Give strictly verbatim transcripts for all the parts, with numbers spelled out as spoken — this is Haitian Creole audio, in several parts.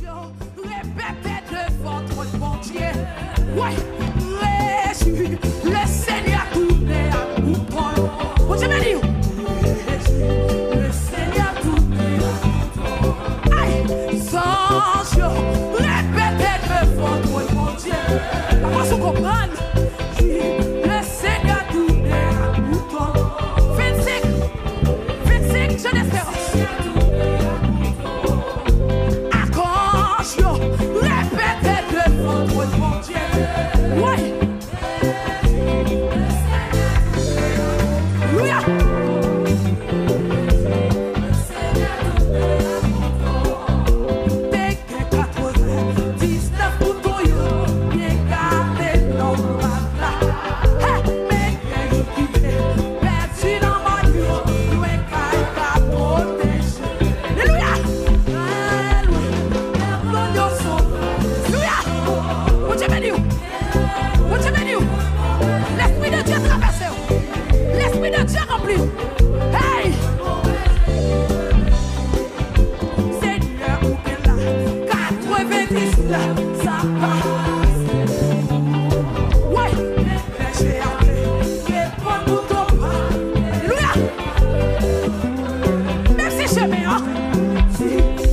Yo, repete devan twòn Bondye. Wi, rejwi, le Senyè tounen ak bouton. Bondye beni w. Rejwi, le Senyè tounen ak bouton. Ay, zanj yo, repete devan twòn Bondye. Papa, si w konprann. Le Senyè tounen ak bouton. Vennsenk, vennsenk, Jan Esperans. Ak anj yo, repete devan twòn Bondye. Wi. Alelouya. Te gen katrevendiznèf bouton yo byen gate nan bak la. Hey, men gen yo ki te pèdi nan mòn yo, lwen kay ka pwoteje. Alelouya! Lwen, lwen, lwen yo sove. Alelouya! Bondye beni w. Bondye beni w. Lespri de Dye travèse w. Lespri de Dye ranpli w. Hey! Senyè, ou te la. Katrevendiznèf, sa pase. Wi. Bèche a te reponn pou tonba. Alelouya. Menm si chemen an. Si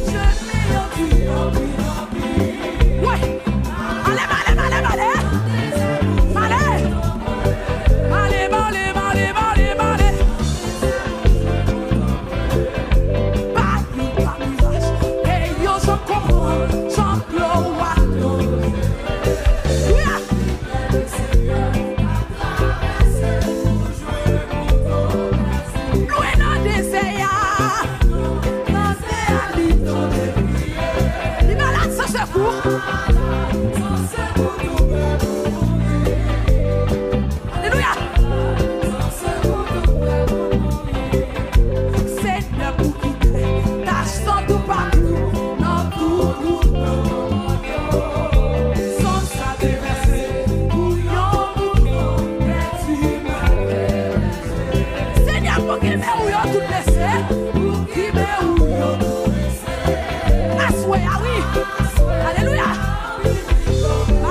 chemen an di anpil, anpil. Wi. Ale, ale, ale, ale. Ale. Ale, ale, ale, ale, ale. Pa yon patiraj, e yo jan konprann, jan glwa. Wi. Lwen nan dezè a. Nan dezè a, li tande priyè. Li malad san sekou. Alelouya. Senyè, pou kite tach san toupatou nan tout wout mwen. San sa te vèse pou yon bouton pèdi. Senyè, pou ki men ou yo tout blese? Pou ki men ou yo tout blese? Aswè a, wi. Alelouya.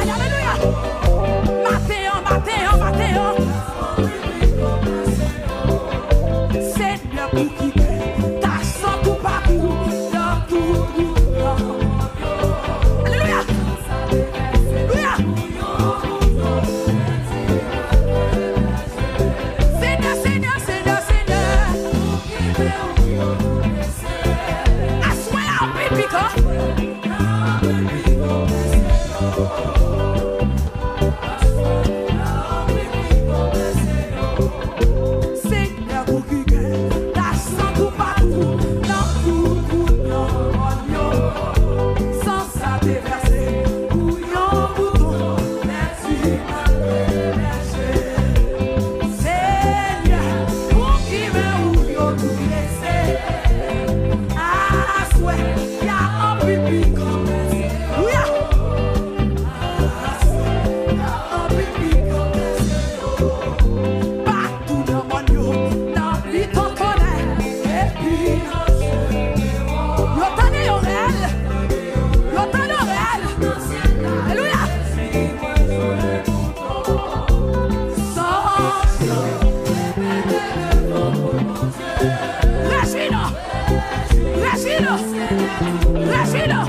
Alelouya. Maten an, maten an, maten an. Senyè, pou kite tach san toupatou nan tout wout mwen. Alelouya. Alelouya. Senyè, Senyè, Senyè, Senyè. Aswè a, anpil pikan. Senyè, pou ki gen tach san toupatou nan tout wout mwen yo. San sa te vèse pou yon bouton pèdi. Senyè, pou ki men ou yo tout blese? Aswè, y a anpil pikan. Wi. Aswè, y a anpil pikan. Patou nan mòn yo, nan mitan kolè, epi nan chemen yo. Yo tande yon rèl. Yo tande yon rèl. Alelouya. Rejwi nou. Rejwi nou. Rejwi nou.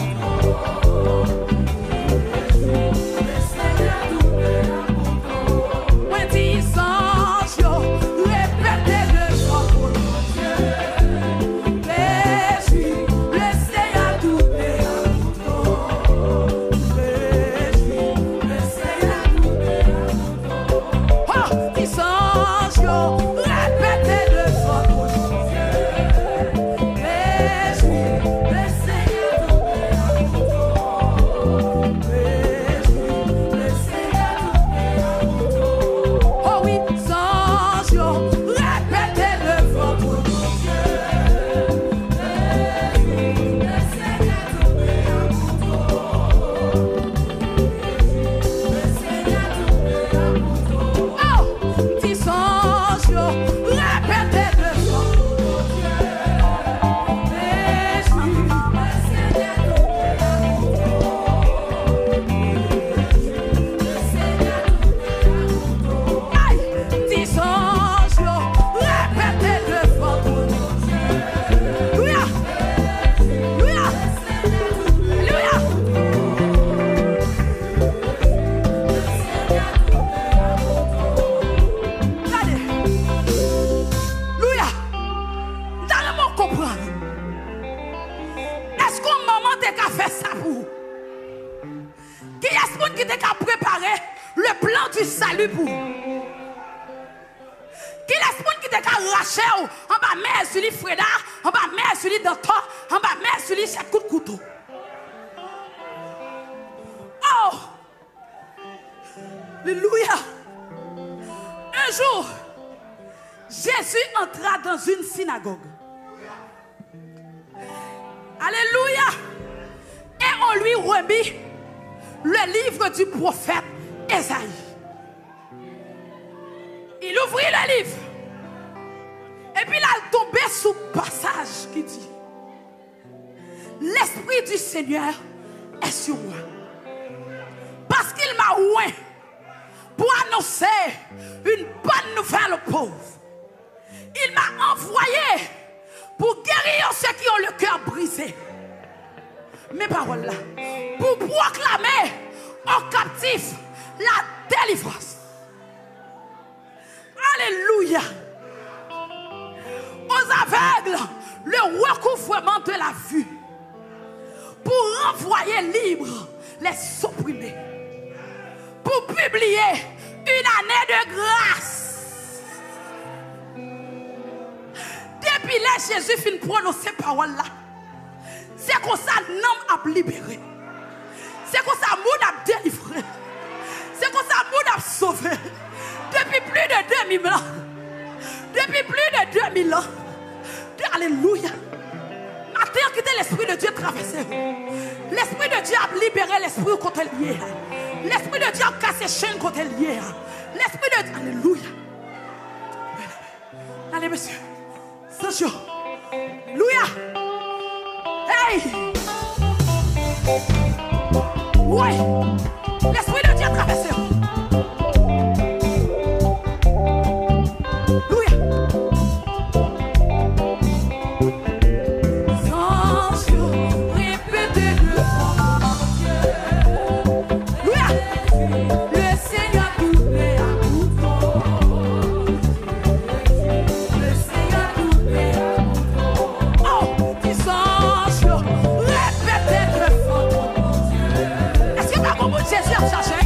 Mwen di zanj yo, repete devan twòn Bondye. Rejwi, le Senyè tounen ak bouton. Rejwi, le Senyè tounen ak bouton. Oh, ti zanj yo, repete devan Bondye. Rejwi, le Senyè tounen ak bouton. Rejwi, le Senyè tounen ak bouton. Oh wi, zanj yo, repete devan Bondye. Rejwi, le Senyè tounen ak bouton. Oh, ti zanj yo, repete Pou kilès moun ki te ka rache w anba men Èzili Freda, anba men Èzili Dantò, anba men Èzili Chèt Kout Kouto? Oh! Alléluia! Un jour, Jésus entra dans une synagogue. Alléluia! Et on lui remit le livre du prophète Ésaïe. Il ouvrit le livre. Epi l al tonbe sou pasaj ki di, L'Esprit du Seigneur est sur moi. Parce qu'il m'a oint pour annoncer une bonne nouvelle aux pauvres. Il m'a envoyé pour guérir ceux qui ont le cœur brisé. Men pawòl la. Pour proclamer aux captifs la délivrance. Alléluia. Aux aveugles, le recouvrement de la vue. Pour renvoyer libres les opprimés. Pour publier une année de grâce. Depi lè Jezi fin pwononse pawòl la, se konsa nanm ap libere. Se konsa moun ap delivre. Se konsa moun ap sove. Depi plis de de mil an. Depi plis de de mil an. De, alelouya. Maten an, kite Lespri de Dye travèse w. Lespri de Dye ap libere lespri w kote l ye a. Lespri de Dye ap kase chenn kote l ye a. Lespri de Dye, alelouya. Ale, mesye. Zanj yo. Louya. Hey! Woy! Lespri de Dye travèse w. Louya. Zanj yo, repete devan Bondye. Louya. Le Seigneur tout est à tout. Oh, ti zanj yo, repete devan Bondye. Èske pa gon moun Jezi ap chache?